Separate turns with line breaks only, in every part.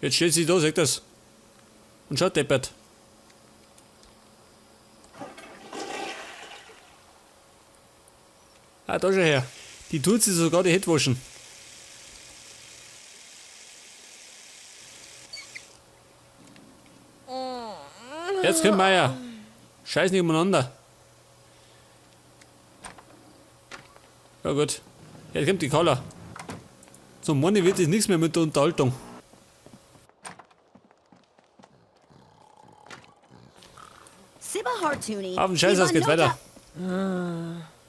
Jetzt steht sie da, seht das. Und schaut deppert. Ah, da schon her. Die tut sich sogar die Hände waschen. Jetzt kommt Meier. Scheiß nicht umeinander. Ja gut. Jetzt kommt die Carla. Zum Money wird es nichts mehr mit der Unterhaltung. Auf den Scheiß, es geht weiter.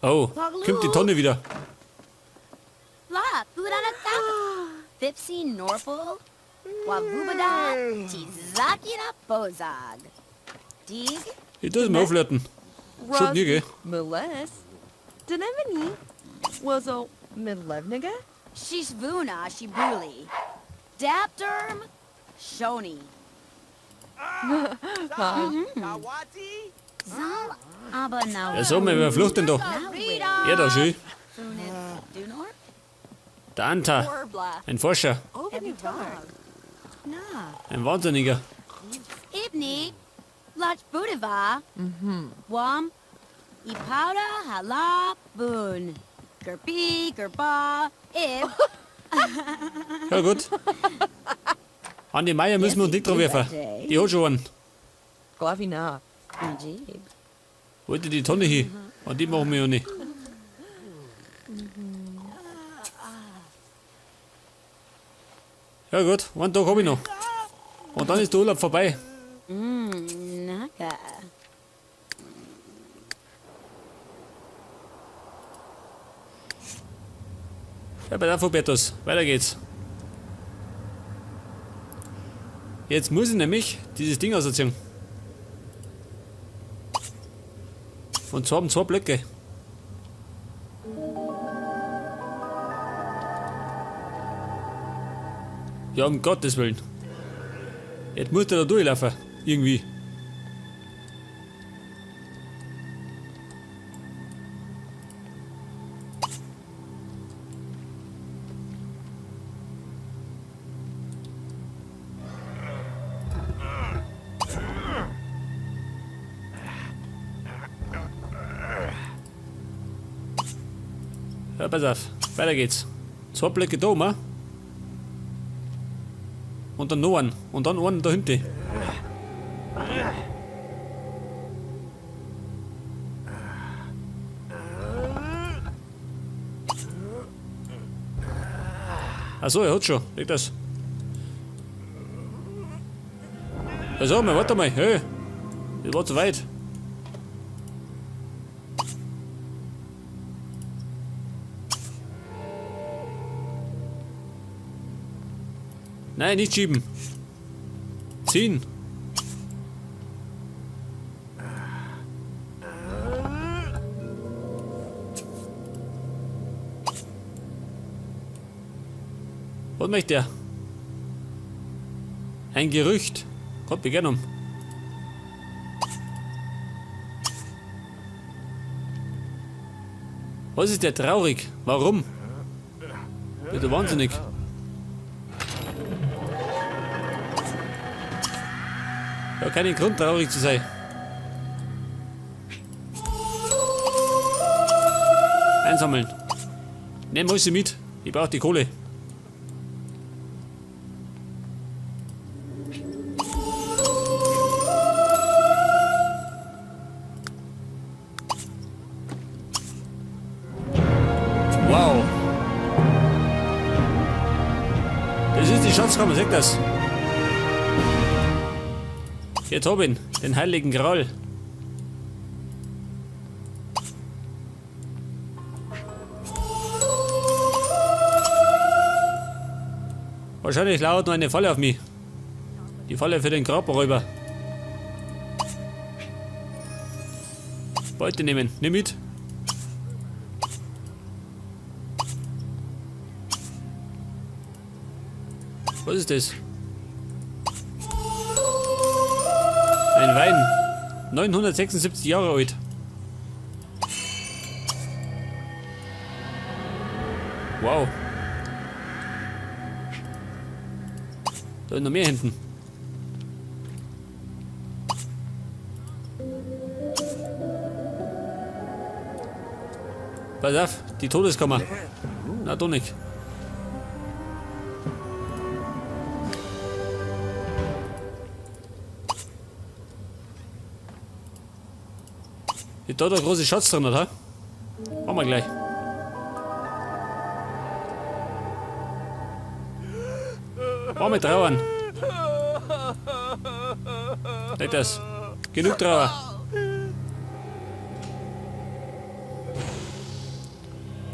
Oh, kommt die Tonne wieder. Ich tue es mal auflöten. Schon nie, gell?
Shishvuna Shibuli. Dapterm Shoni. Zal Abanau.
Ja, sag mal, wer flucht denn da? Er da, schön. Der Anta. Ein Forscher. Ein Wahnsinniger.
Ibni Lachbudiva. Wam Ipauda Hala Bun. Gerbi Gerba Ib.
Ja gut. An die Meier müssen wir uns nicht drauf werfen. Die hat schon einen.
Glavina.
Najib.
Wollte die Tonne hier. Und die machen wir ja nicht. Ja gut, einen Tag hab ich noch. Und dann ist der Urlaub vorbei.
Naka.
Ja, bei der Hubertus. Weiter geht's. Jetzt muss ich nämlich dieses Ding ausziehen. Und zwar um 2 Blöcke. Ja, um Gottes Willen. Jetzt muss der da durchlaufen. Irgendwie. Ja, pass auf. Weiter geht's. 2 Blöcke da oben. Und dann noch einen. Und dann einen da hinten. Achso, er hat schon. Leg das. Also, mal, warte mal. Hey, das war zu weit. Nein, nicht schieben. Ziehen. Was möchte er? Ein Gerücht. Gott, wir gehen um. Was ist der traurig? Warum? Bist du wahnsinnig? Ja, keinen Grund traurig zu sein. Einsammeln. Nehmen wir sie mit. Ich brauch die Kohle. Wow. Das ist die Schatzkammer, seht das? Jetzt hab ich ihn, den Heiligen Gral. Wahrscheinlich lauert noch eine Falle auf mich. Die Falle für den Grabräuber. Beute nehmen, nimm mit. Was ist das? Ein Wein. 976 Jahre alt. Wow. Da ist noch mehr hinten. Pass auf, die Todeskammer. Na, doch nicht. Ist da der große Schatz drin, oder? Machen wir gleich. Machen wir trauern. Nicht das. Genug Trauer.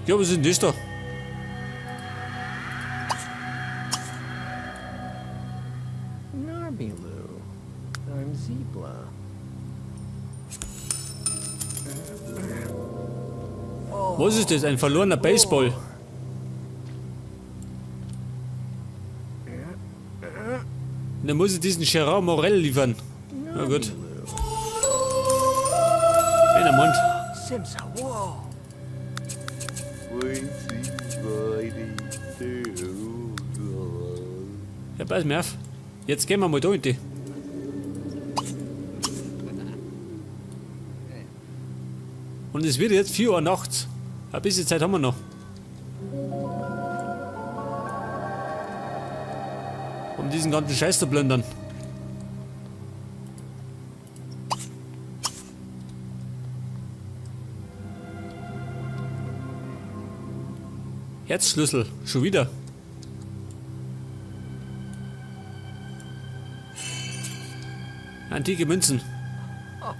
Ja, was ist denn das da?
Narbilu. I'm Zebla.
Was ist das? Ein verlorener Baseball. Und dann muss ich diesen Gerard Morel liefern. Na gut. Wenn er meint.
Simsa, whoa.
Ja, pass mir auf. Jetzt gehen wir mal da in die. Und es wird jetzt 4 Uhr nachts. Ein bisschen Zeit haben wir noch. Um diesen ganzen Scheiß zu plündern. Herzschlüssel, schon wieder. Antike Münzen.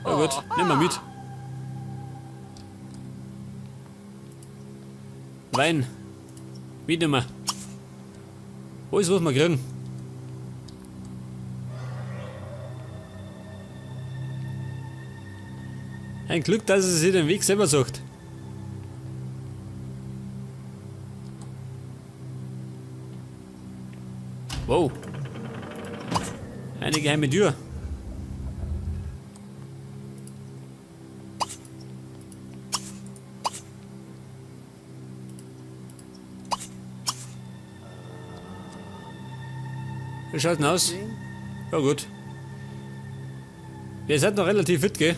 Na gut, nehmen wir mit. Wein. Mitnehmen. Alles, was wir kriegen. Ein Glück, dass er sich den Weg selber sucht. Wow. Eine geheime Tür. Wie schaut denn aus? Ja gut. Ihr seid noch relativ fit, gell?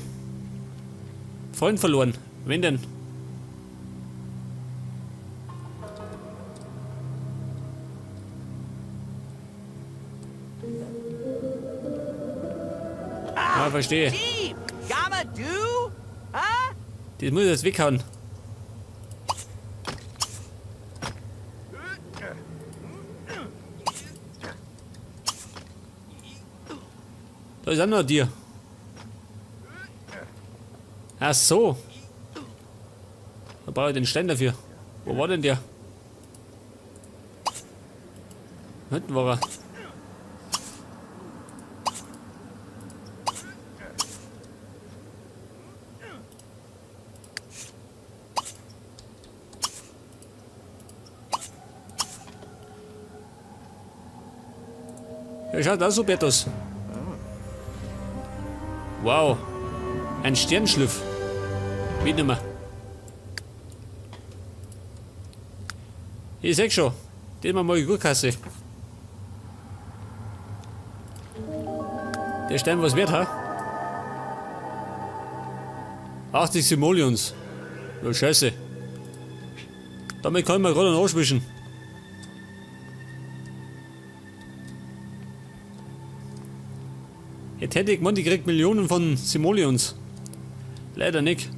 Freund verloren. Wen denn? Ah, verstehe. Das muss ich jetzt weghauen. Da ist auch noch ein Tier. Ach so. Da brauche ich den Stein dafür. Wo war denn der? Hinten war er. Ja, schaut aus so, Bertus. Wow. Ein Sternschliff. Mitnehmen. Ich seh schon. Den machen wir mal die Gurkasse. Der Stein was wert, ha? 80 Simoleons. Ja, scheiße. Damit kann man gerade noch anschwischen. Jetzt hätte ich gemeint, ich krieg Millionen von Simoleons. Leider nicht.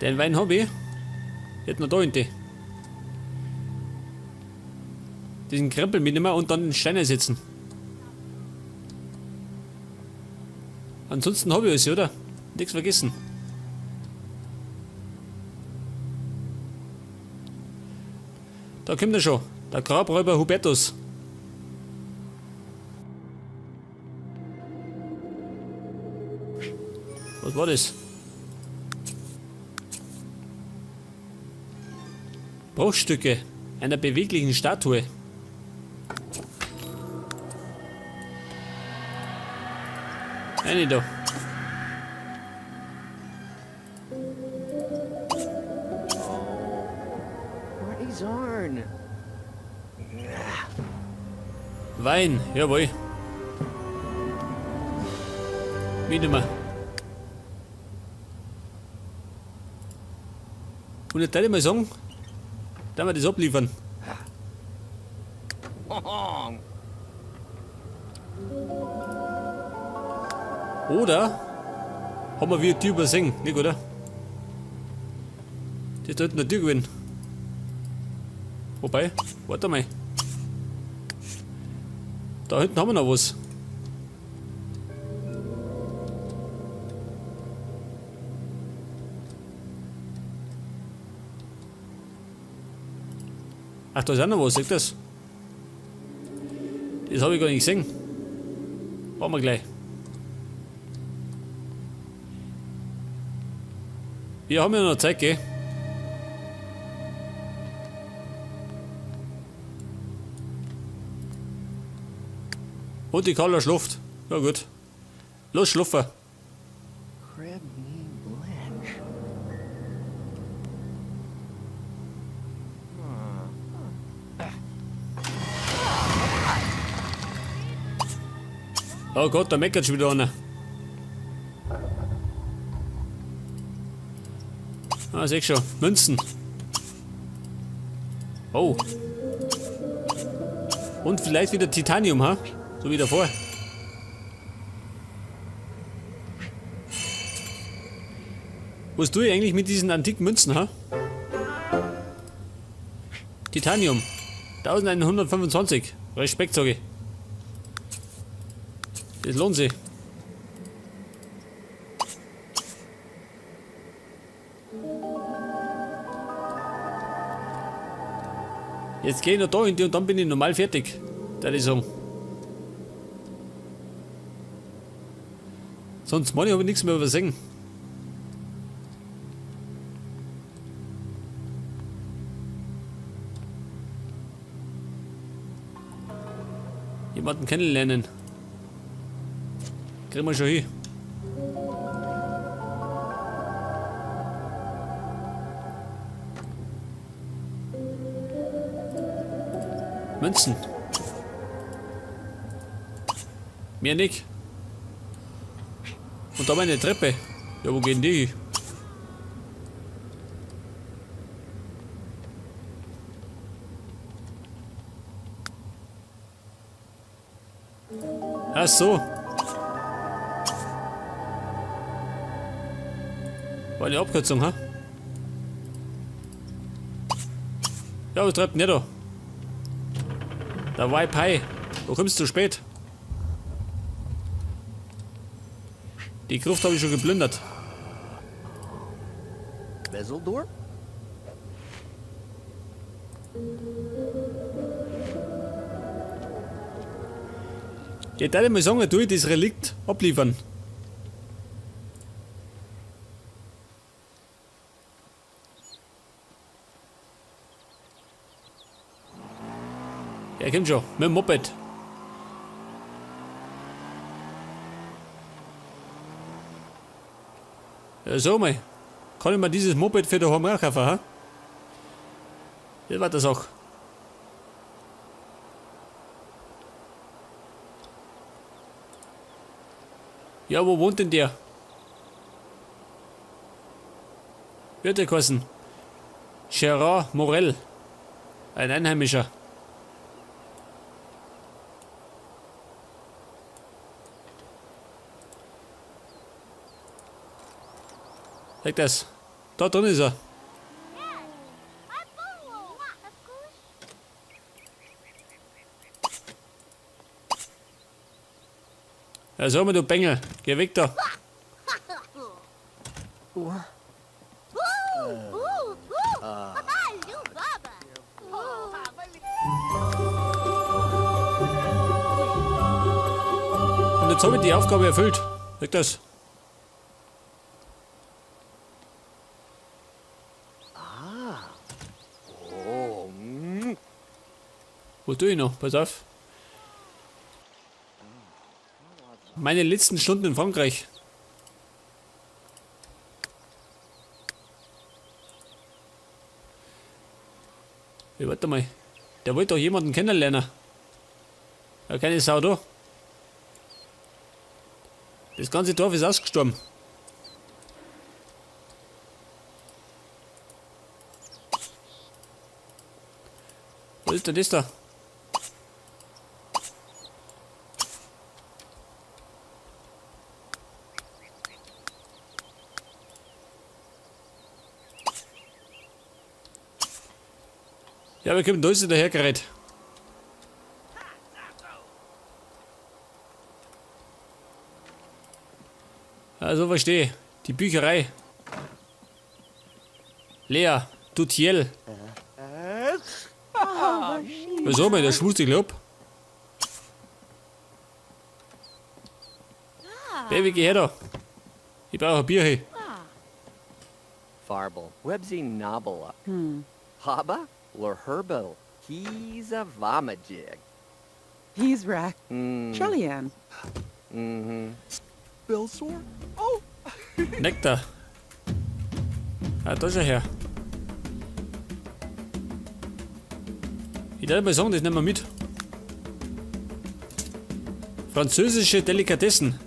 Den Wein hab ich. Jetzt noch da hinten. Diesen Krempel mitnehmen und dann den Stein ersetzen. Ansonsten hab ich alles, oder? Nichts vergessen. Da kommt er schon. Der Grabräuber Hubertus. Was war das? Bruchstücke einer beweglichen Statue. Eine da.
Zorn.
Wein, jawohl. Wie immer. Und jetzt ich mal sagen, da wir das abliefern. Oder haben wir wieder die Tür übersehen, nicht oder? Das ist da hinten eine Tür gewesen. Wobei, warte mal. Da hinten haben wir noch was. Ach, da ist auch noch was, seht das? Das habe ich gar nicht gesehen. Machen wir gleich. Wir haben ja noch Zeit, gell? Und die Carla schläft. Ja gut. Los, schlafen. Oh Gott, da meckert schon wieder einer. Ah, seh ich schon. Münzen. Oh. Und vielleicht wieder Titanium, ha? So wie davor. Was tue ich eigentlich mit diesen antiken Münzen, ha? Titanium. 1125. Respekt, sag ich. Das lohnt sich. Jetzt gehe ich noch da hin und dann bin ich normal fertig. Da ich sagen. Sonst meine ich, habe ich nichts mehr übersehen. Jemanden kennenlernen. Kriegen wir schon hin. Münzen. Mehr nicht. Und da meine Treppe. Ja, wo gehen die? Ach so. War eine Abkürzung, ha? Ja, was treibt denn der da? Der Wi-Fi. Du kommst zu spät. Die Gruft habe ich schon geplündert.
Bezeldor?
Ich würde mal sagen, tu ich das Relikt abliefern. Ja, kommt schon, mit dem Moped. Ja, so mal. Kann ich mir dieses Moped für daheim auch kaufen, ha? Das war das auch. Ja, wo wohnt denn der? Wird der kosten? Gerard Morel. Ein Einheimischer. Zeig das. Da drin ist er. Ja, sag mal, du Bengel. Geh weg da. Und jetzt habe ich die Aufgabe erfüllt. Sag das. Wo tue ich noch? Pass auf. Meine letzten Stunden in Frankreich. Hey, warte mal. Der wollte doch jemanden kennenlernen. Ja, keine Sau da. Das ganze Dorf ist ausgestorben. Was ist denn das da? Ja, wir kommen da ist dahergereiht. Also verstehe. Die Bücherei. Lea, Dutiel. Was haben wir? Der schmust ich glaub. Baby, geh her da. Ich brauche ein Bier hier.
Farble. Websy Nobela. Haba Lurherbel. He's a vomajig.
He's rack. Chelian.
Bilsor? Oh,
Nektar. Ah, da ist er her. Ich darf mal sagen, das nehmen wir mit. Französische Delikatessen.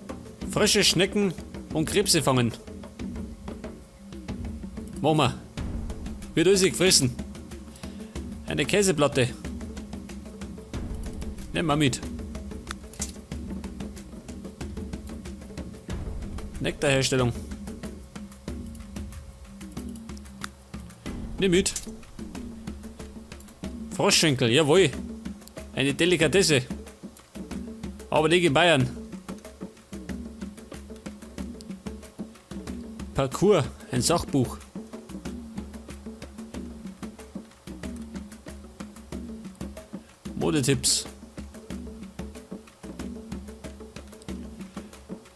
Frische Schnecken und Krebse fangen. Machen wir. Wird alles gefressen. Eine Käseplatte. Nehmen wir mit. Nektarherstellung. Nimm mit. Froschschenkel, jawohl. Eine Delikatesse. Aber nicht in Bayern. Parkour, ein Sachbuch. Modetipps.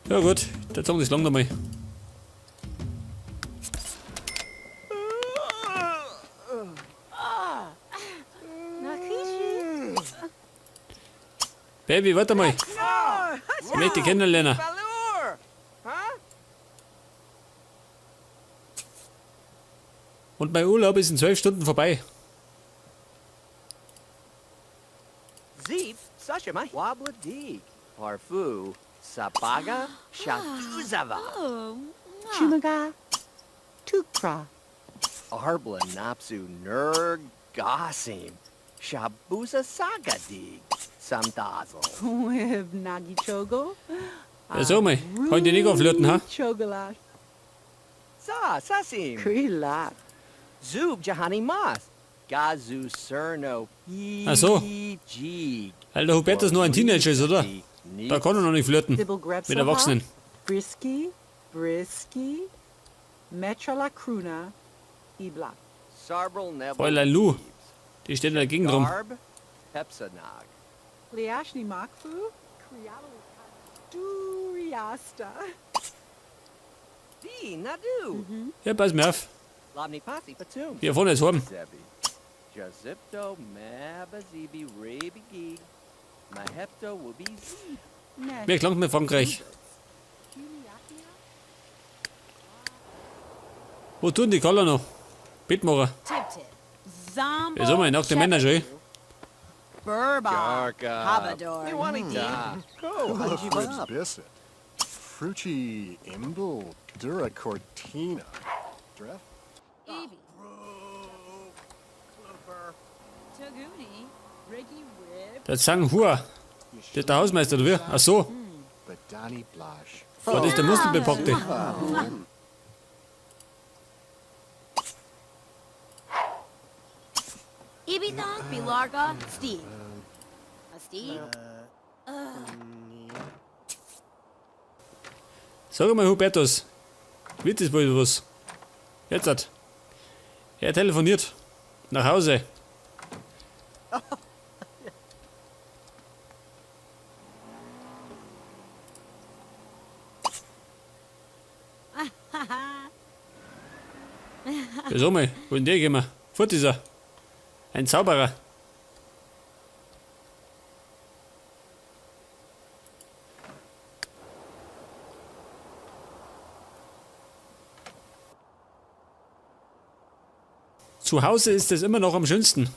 Ja gut, der Song ist lang nochmal. Baby, warte mal. Ich möchte dich kennenlernen.
Valor! Huh?
Und mein Urlaub ist in 12 Stunden vorbei.
Zeep, Sashima, Wabla Deek, Parfu, Sabaga, Shatuzava,
Oh,
Chumaga. Tukra.
Arbla Napsu Nerg Gosim, Shabusa Saga Deek, Samdazzle.
Web Nagi Chogo.
Ja, sag mal, kann ich dich nicht auflöten, ha?
Chogala.
Sa Sasim,
Krila.
Zub Jahani Mas, Gazu Cerno,
Ach so.
Jeeg.
Alter, Hubertus nur ein Teenager ist, oder? Da kann er noch nicht flirten.
Sybil Grepsoha.
Mit Erwachsenen.
Brisky. Brisky. Metrala Kruna. Ibla.
Sarbel Nebel.
Fräulein Lu, die steht in der Gegend rum.
Garb, Pepsanag.
Liashni Makfu. Krialo. Duriasta.
Di Nadu.
Ja, pass mir auf.
Lobni Pasi Patum.
Wir fahren jetzt heim.
Zebi. Jazipto Mabazibi Rabi Geeg. Mahepto will be Zeb.
Mir klangt mit Frankreich. Wo tun die Kaller noch? Bettmacher.
Tip Tip. Zombo.
Ja, sag mal, nach den Männern schon. eh?
Burba.
Jarka.
Habador.
Iwanita. Go.
Fritz Bissett. Frucci Imbel Dura Cortina. Dref?
Evie. Taguni. Ricky Rib.
Der Zhang Hua. Der ist der Hausmeister, oder wie? Ach so.
Badani Blash.
War das der Muskelbepackte?
Ibithon, Bilarga, Steve. A Steve?
Sag mal, Hubertus. Wird das wohl was? Jetzt hat. Er telefoniert. Nach Hause. Ja, sag mal, wo ist denn der gekommen? Fort ist er. Ein Zauberer. Zu Hause ist es immer noch am schönsten.